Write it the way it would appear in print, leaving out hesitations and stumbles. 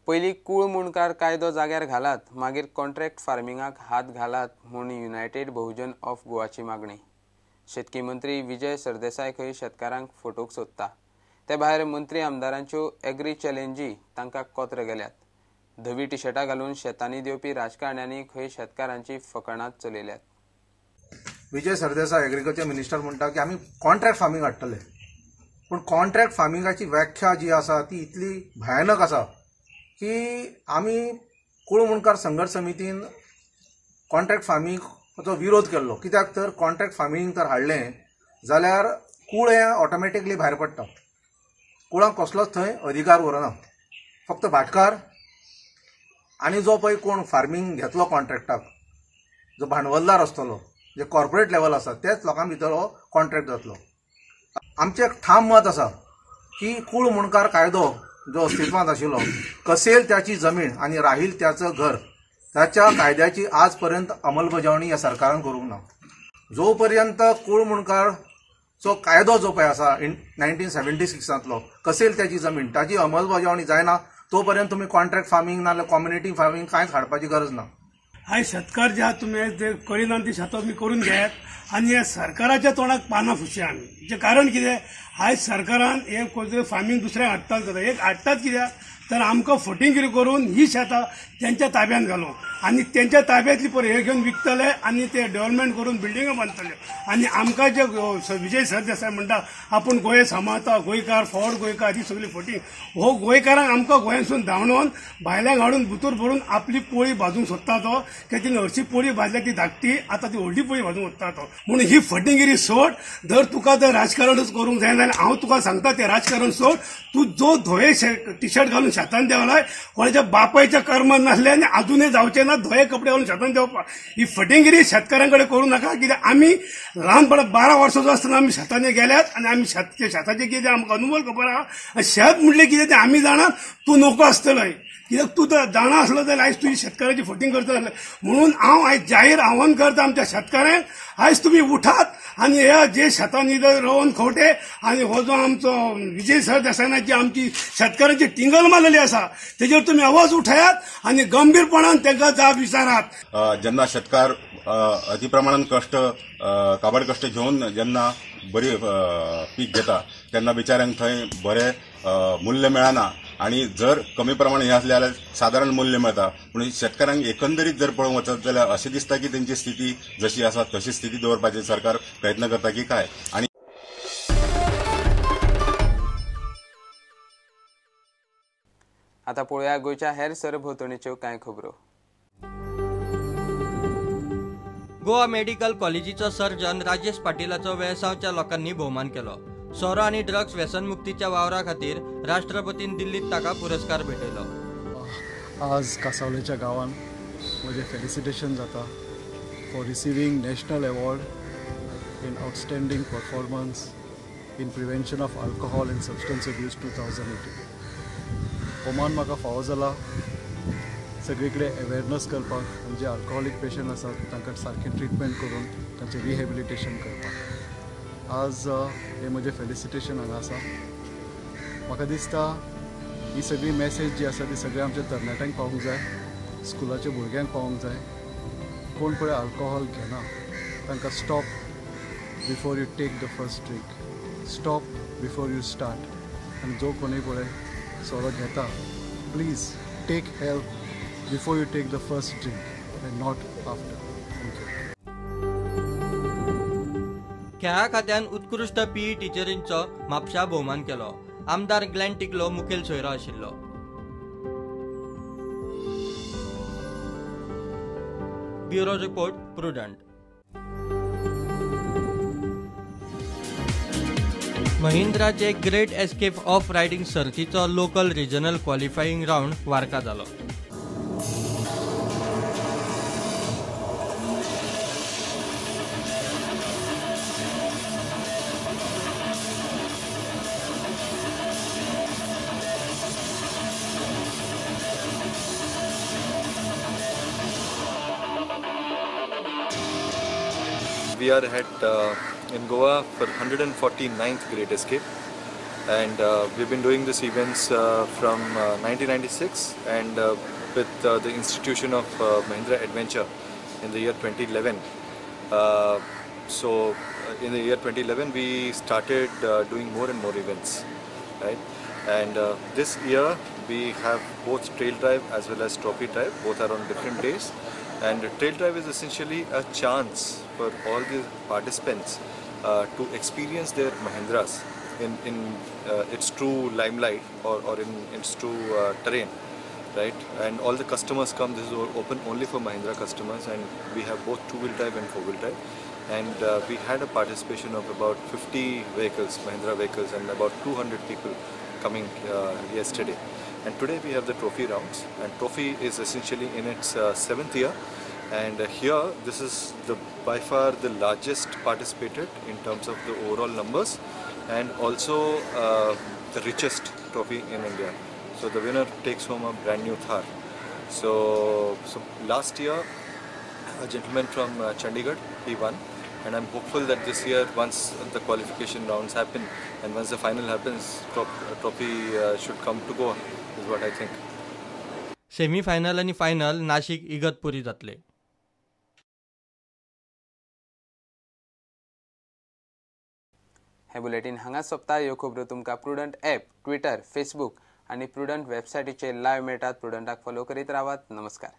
पयलीं कूळ मुंडकार कायदो जाग्यार घालात, मागीर कॉन्ट्रॅक्ट फार्मिंगाक हात घालात म्हूण युनायटेड बहुजन ऑफ गोवाची मागणी. शेतकी मंत्री विजय सरदेसाय खंय शेतकारांक फटोवंक सोदता. ते भायर मंत्री आमदारांच्यो एग्री चॅलेंजी तांकां कोत्र गेल्यात. धवी टिशर्टां घालून शेतांनी देंवपी राजकारण्यांनी खंय शेतकारांची फकाणां चलयल्यात. विजय सरदेसाय एग्रीकल्चर मिनिस्टर म्हणटा की आमी कॉन्ट्रॅक्ट फार्मींग हाडटले, पूण कॉन्ट्रॅक्ट फार्मिंगाची व्याख्या जी आसा ती इतली भयानक आसा की आमी कूळ मुंडकार संघर्श समितीन कॉन्ट्रॅक्ट फार्मिंगाचो विरोध केल्लो. कित्याक तर कॉन्ट्रॅक्ट फार्मींग तर हाडलें जाल्यार कूळ हें ऑटोमॅटिकली भायर पडटा. कुळांक कसलोच थंय अधिकार उरना, फक्त भाटकार आनी जो पळय कोण फार्मींग घेतलो कॉन्ट्रॅक्टाक, जो भांडवलदार आसतलो, जे कॉर्पोरेट लेवल आसा तेच लोकां भितर हो कॉन्ट्रॅक्ट जातलो. आमचें एक ठाम मत आसा की कूळ मुंडकार कायदो जो अस्तित्वांत आशिल्लो, कसेल त्याची जमीन आनी राहील त्याचं घर, ताच्या कायद्याची आज पर्यंत अंमलबजावणी ह्या सरकारान करूंक ना. जो पर्यंत कूळ मुंडकारचो कायदो जो पळय आसा 1976 कसेल त्याची जमीन, ताची अंमलबजावणी जायना तो पर्यंत तुमी कॉन्ट्रॅक्ट फार्मींग नाजाल्यार कम्युनिटी फार्मींग कांयच हाडपाची गरज ना. आयज शेतकार जे आहात तुमी जे करिना ती शेतां तुमी करून घेयात आनी ह्या सरकाराच्या तोंडाक पानां फुशया आमी. जें कारण कितें, आयज सरकारान हें फार्मींग दुसऱ्यांक हाडटात जाता, एक हाडटात कित्याक तर आमकां फटींगिरी करून ही शेतां तेंच्या ताब्यांत घालूं आनी तेंच्या ताब्यांतली पळय हे घेवन विकतले आनी ते डेव्हलपमेंट करून बिल्डिंगो बांदतले. आनी आमकां जे विजय सरदेसाय म्हणटा आपूण गोंय सांबाळता, गोंयकार फॉरवर्ड गोंयकार, ही सगळी फटींग. हो गोंयकारांक आमकां गोंयांतसून धांवडोवन भायल्यांक हाडून बुतूर भरून आपली पोळी भाजूंक सोदता तो. कित्याक तिणें हरशी पोळी भाजल्या ती धाकटी, आतां ती व्हडली पोळी भाजूंक सोदता तो. म्हणून ही फटींगिरी सोड. जर तुका जर राजकारणच करूंक जाय जाल्यार हांव तुका सांगता तें राजकारण सोड. तूं जो धवे टिशर्ट घालून शेतान देंवलाय, कोणाच्या बापायच्या कर्मान नासले आनी आजुनय जावचें ना धवे कपडे घालून शेतान देंवपाक. ही फटींगिरी शेतकारां कडेन करूं नाका. कित्याक आमी ल्हानपणां 12 वर्सांचो आसतना आमी शेतांनी गेल्यात आनी आमी शेताचें कितें आमकां अनुभव खबर आहा. शेत म्हणलें कितें तें आमी जाणात, तूं नको आसतलोय. कित्याक तूं तर जाणा आसलो जाल्यार आयज तुजी शेतकाराची फटींग करता आसलें. म्हणून हांव आयज जाहीर आव्हान करता आमच्या शेतकाऱ्यांक, आयज तुमी उठात आनी ह्या जे शेतांनी रोवन खवटे आनी हो जो आमचो विजय सरदेसायाची आमची शेतकारांची टिंगल मारलेली आसा तेजेर तुमी आवाज उठयात आनी गंभीरपणान तांकां जाप विचारात. जेन्ना शेतकार अतिप्रमाणान कश्ट काबाड कश्ट घेवन जेन्ना बरी पीक घेता तेन्ना बिचाऱ्यांक थंय बरें मूल्य मेळना आनी जर कमी प्रमाण हें आसलें जाल्यार सादारण मूल्य मेळटा. पूण शेतकारांक एकंदरीत जर पळोवंक वचत जाल्यार अशें दिसता की तेंची स्थिती जशी आसा तशी स्थिती दवरपाची सरकार प्रयत्न करता की काय. आनी आतां पळोवया गोंयच्या हेर सरभोंवतणीच्यो कांय खबरो. गोवा मेडिकल कॉलेजीचो सर्जन राजेश पाटीलाचो वेळसांवच्या लोकांनी भोवमान केलो. सोरो आनी ड्रग्स व्यसनमुक्तीच्या वावरा खातीर राष्ट्रपतीन दिल्लीत ताका पुरस्कार भेटयलो. आज कासावलेच्या गांवान म्हजें फेलिसिटेशन जाता for receiving national award in outstanding performance in prevention of alcohol and substance abuse 2018. भोवमान म्हाका फावो जाला सगळे कडेन अवेरनस करपाक, म्हणजे अल्कोहोलीक पेशंट आसात तांकां सारकें ट्रिटमेंट करून तांचें रिहेबिलिटेशन करपाक. आज हें म्हजें फेलिसिटेशन हांगा आसा. म्हाका दिसता ही सगळी मॅसेज जी आसा ती सगळ्या आमच्या तरणाट्यांक पावूंक जाय, स्कुलाच्या भुरग्यांक पावूंक जाय. कोण पळय अल्कोहोल घेना तांकां stop before you take the first drink, stop before you start. आनी जो कोणूय पळय सोरो घेता, please take help before you take the first drink and not after. Thank you. खेळा खात्यान उत्कृश्ट पीई टिचरींचो म्हापशा भोवमान केलो. आमदार ग्लॅन टिकलो मुखेल सोयरो आशिल्लो. Bureau report, Prudent. महिंद्राचे great escape of riding सर्तीचो local regional qualifying round Varca जालो. We are at in Goa for 149th Great Escape. And we've been doing this events from 1996, and with the institution of Mahindra Adventure in the year 2011. So in the year 2011 we started doing more and more events, right? And this year we have both trail drive as well as trophy drive. Both are on different days. And trail drive is essentially a chance for all the participants to experience their Mahindras in its true limelight or in its true terrain, right? And all the customers come. This is open only for Mahindra customers, and we have both two-wheel drive and four-wheel drive. And we had a participation of about 50 vehicles, Mahindra vehicles, and about 200 people coming yesterday. And today we have the trophy rounds, and trophy is essentially in its 7th year. And here this is the by far the largest participated in terms of the overall numbers, and also the richest trophy in India. So the winner takes home a brand new Thar. So last year a gentleman from Chandigarh, he won, and I'm hopeful that this year, once the qualification rounds happen and once the final happens, trophy should come to Goa, is what I think. Semi-final आणि final Nashik Igatpuri जातले. हे bulletin हांगा सोंपता. ह्यो खबरो तुमकां prudent app, Twitter, Facebook आनी prudent वेबसायटीचेर लायव्ह मेळटात. प्रुडंटाक फॉलो करीत रावात. नमस्कार.